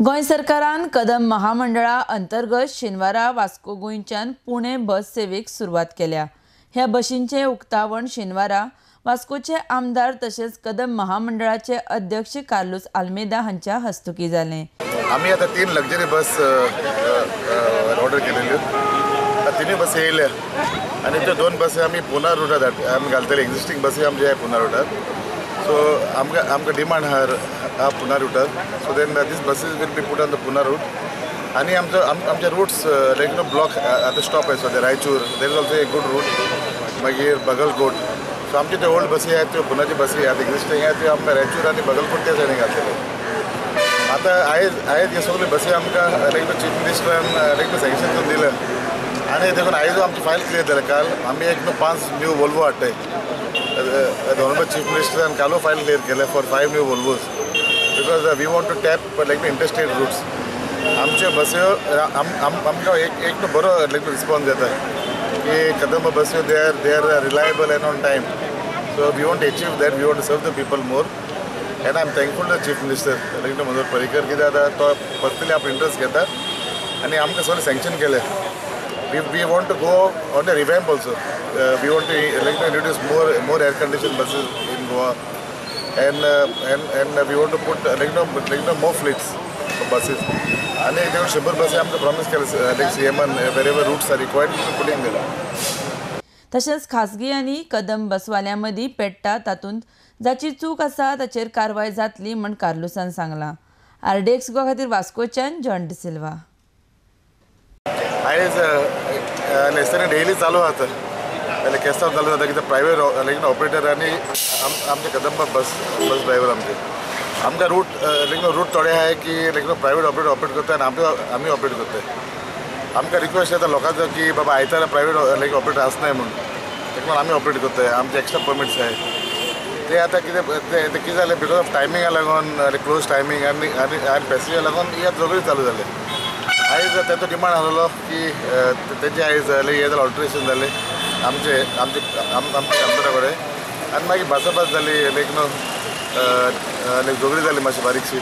गोंय सरकारान कदंब महामंडळा अंतर्गत शेनवारा वास्को गोंयच्यान पुणे बस सेवेक सुरवात केल्या. ह्या बशींचें उक्तावण शेनवारा वास्कोचे आमदार तशेंच कदंब महामंडळाचे अध्यक्ष कार्लूस आल्मेदा हांच्या हस्तुकीं जालें. आमी आतां 3 लक्झरी बस ऑर्डर केलेल्यो, तिनूय बसी येयल्या आनी त्यो 2 बसी आमी पुना रुटार आमी घालतले. एग्जिस्टींग बसी आमचे पुना रुटार, सो आमकां आमकां डिमांड आहा पुना रुटार. So then these buses will be put on the Pune route. आनी आमचो आमचे रुट्स लायक नो ब्लॉक आतां स्टॉप आसा सद्या Raichur, there is also a good route, मागीर बगलकोट. सो आमच्यो त्यो ओल्ड बसी आहात त्यो पुनाच्यो बसी आहात एग्जिस्टींग आहात त्यो आमकां रायचूर आनी बगलकोट त्या सायडीन घातलेले. आतां आयज आयज ह्यो सगल्यो बसी आमकां लायक चीफ मिनिस्टरान लायक सँक्शन करून दिलें आनी देखून आयजू आमची फायल क्लियर जाल्या. काल आमी एक न्हू 5 न्यू वोल्वो हाडटाय, ऑनरेबल चीफ मिनिस्टरान कालू फायल क्लियर केलें for 5 new Volvos because we want to tap like interstate routes. आमच्यो बस्यो आमकां एक एक न्हू बरो लायक रिस्पॉन्स येता की कदंब बस्यो they are reliable and on time. So we want to achieve that, we want to serve the people more. And I am thankful to chief minister like Manohar Parrikar, कित्याक आतां तो पर्सनली आपलो interest घेता आनी आमकां सगळें sanction केलें. We want to go on a revamp also. We want to like to introduce more air conditioned buses in Goa, and we want to put like no more fleets of buses. And they will 100 buses आमकां promise केलें like CM wherever routes are required putting them. तशेंच खासगी आनी कदंब बसवाल्यां मदीं पेट्टा तातूंत जाची चूक आसा ताचेर कारवाय जातली म्हण कार्लूसान सांगलां. आरडीएक्स गोवा खातीर वास्कोच्यान जॉन डिसिल्वा. आयज लेसनी डेली चालू आसा, केस्तांव चालू जाता कित्याक प्रायवेट लायक ऑपरेटर आनी आमचे कदंब बस बस ड्रायवर आमचे आमकां रूट लायक रूट थोडे आहाय की लायक प्रायवेट ऑपरेटर ऑपरेट करता आनी आमी ऑपरेट करताय. आमकां रिक्वेस्ट येता लोकांचो की बाबा आयतारा प्रायवेट लायक ऑपरेटर आसनाय म्हूण, ताका लागून आमी ऑपरेट करताय. आमचे एक्स्ट्रा परमिट्स आहाय ते आतां कितें ते कितें जालें because of टायमिंगा लागून क्लोज टायमींग आनी आनी आनी पॅसेंजर लागून ही आतां सगळीं चालू जालें. आयज तेचो डिमांड आसलेलो की तेजे आयज हे जालें ऑल्ट्रेशन जालें आमचे आमचे आमच्या कामदारा कडेन आनी मागीर भासाभास जाली लायक न्हू लायक झगडी जाली मातशी बारीकशी.